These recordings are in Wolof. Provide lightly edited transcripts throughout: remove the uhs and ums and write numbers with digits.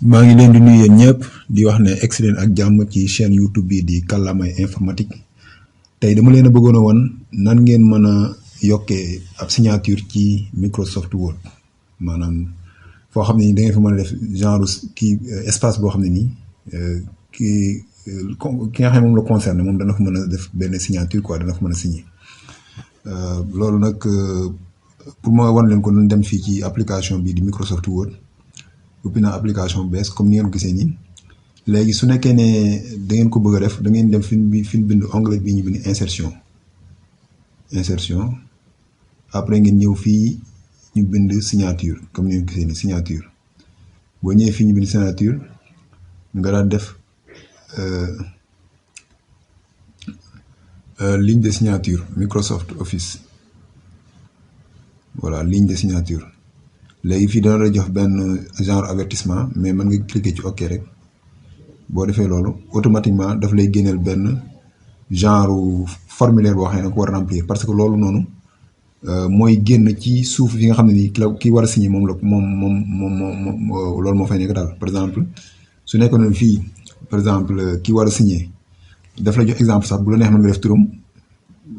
maa ngi leen di nuyu yéen ñëpp di wax ne excellent ak jàmm ci chaîne YouTube bi di kàllaamay informatique tey dama leen a bëggoon a wan nan ngeen mën a yokkee ab signature ci Microsoft Word maanaam foo xam ne nii da ngeen fa mën a def genre kii espace boo xam ne nii ki nga xam ne moom la concerné moom dana fa mën a def benn signature quoi dana fa mën a signer loolu nag pour ma wan leen ko nañ dem fii ci application bi di Microsoft Word. ubbi naa application bu bees comme ni ngeen ko gisee nii léegi su nekkee ne da ngeen ko bëgg a def da ngeen dem fi ñu bind onglet bi ñu bind insertion après ngeen ñëw fii ñu bind signature comme ni ngeen ko gisee nii signature boo ñëwee fii ñu bind signature nga daan def ligne de signature Microsoft Office voilà ligne de signature. léegi fii dana la jox benn genre avertissement mais mën nga cliquer ci OK rek boo defee loolu automatiquement daf lay génneel benn genre formulaire boo xam ne ko war a remplir parce que loolu noonu mooy génn ci suuf yi nga xam ne nii ki war a signer moom la moom loolu moo fay nekk daal. par exemple su nekkoon fii par exemple ki war a signer daf la jox exemple sax bu la neex mën nga def turam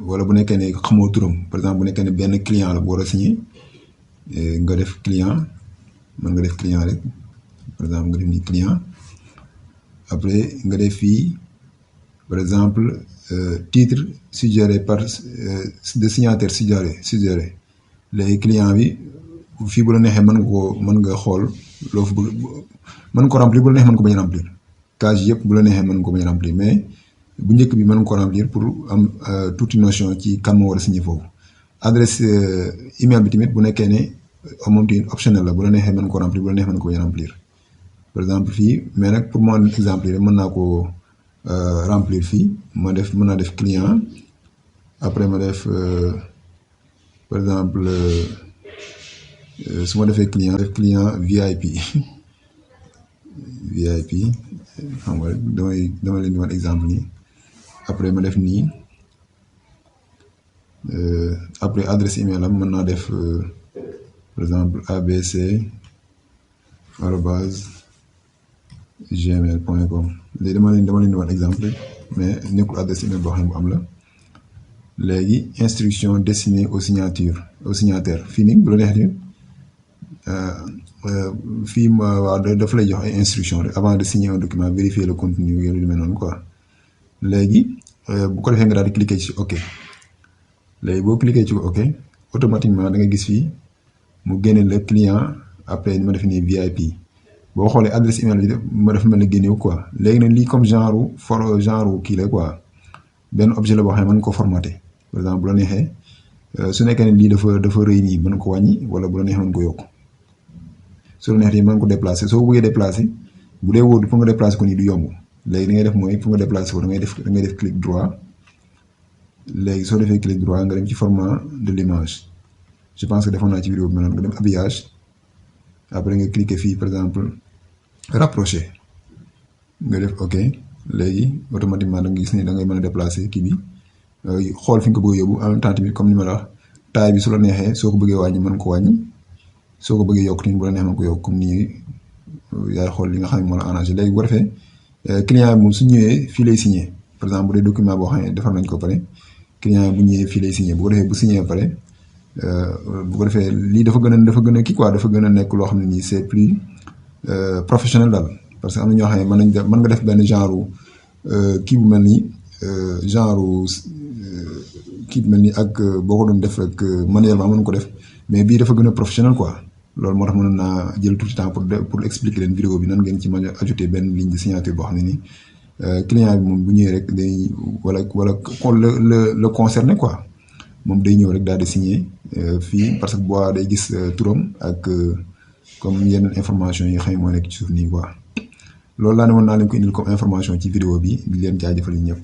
wala bu nekkee ne xamoo turam par exemple bu nekkee ne benn client la bu war a signer. nga def client mën nga def client rek par exemple nga def ni client après nga def fii par exemple titre suggéré par de signataire suggéré léegi client bi fii bu la neexee mën nga xool loo fa bëgg mën ko remplir bu la neexee mën ko bañ a remplir case yëpp bu la neexee mën ko bañ a remplir mais bu njëkk bi mën nga ko remplir pour am toute notion ci kan moo war a signer foofu. adresse email bi tamit bu nekkee ne moom tamit optionnel la bu la neexee mën ko remplir bu la neexee mën ko bañ a remplir par exemple fii mais nag pour moi exemple rek mën naa ko remplir fii mën naa def client après ma def par exemple su ma defee client VIP VIP xam nga rek dama leen di wan exemple nii après ma def nii après adresse email am mën naa def par exemple abc@gmail.com léegi dama leen di wan exemple mais nekkul adresse email boo xam ne bu am la léegi instruction destinée au signataire fii nii bu la neexee fii waaw dafa lay jox ay instruction rek avant de signer un document vérifier le contenu yooyu lu mel noonu quoi léegi bu ko defee nga daal di cliquer ci OK. léegi boo cliquer ci OK automatiquement da nga gis fii mu génne le client après ni ma def nii VIP boo xoolee adresse email bi ma def mel ne génnewu quoi léegi nag lii comme genre kii la quoi benn objet la boo xam ne mën nga ko formater par exemple bu la neexee su nekkee ne lii dafa rëy nii mën ko wàññi wala bu la neexee mën ko yokk su la neexee mën ko déplacer soo bëggee déplacer bu dee Word pour nga déplacer ko nii du yomb léegi li ngay def mooy pour nga déplacer ko da ngay def clic droit. léegi soo defee clic droit nga dem ci format de l'image je pense que defoon naa ci vidéo bi mel noonu nga dem habillage après nga cliquer fii par exemple rapprocher nga def OK léegi automatiquement da nga gis ni da ngay mën a déplacer kii bi xool fi nga ko bëgg a yóbbu en même temps tamit comme ni ma la wax taille bi su la neexee soo ko bëggee wàññi mën ko wàññi soo ko bëggee yokk tamit bu la neexee mën ko yokk comme nii yaay xool li nga xam ne moo la arrangé léegi bu ko defee client bi moom su ñëwee fii lay signer par exemple bu dee document boo xam ne defar nañ ko pare. client bu ñëwee fii lay signé bu ko defee bu signé ba pare bu ko defee lii dafa gën a kii quoi dafa gën a nekk loo xam ne nii c'est plus professionnel daal parce que am na ñoo xam ne mën nga def benn genre kii bu mel ni genre kii bu mel ni ak boo ko doon def rek manuellement mën ko def mais bii dafa gën a professionnel quoi loolu moo tax mën naa jël tout le temps pour expliquer leen vidéo bi nan ngeen ci mën a ajouter benn ligne de signature boo xam ne nii. client bi moom bu ñëwee rek day wala le concerné quoi moom day ñëw rek daal di signer fii parce que boo day gis turam ak comme yenn information yi xam moo nekk ci suuf nii quoi loolu laa ne woon naa leen ko indil comme information ci vidéo bi di leen jaajëfal ñëpp.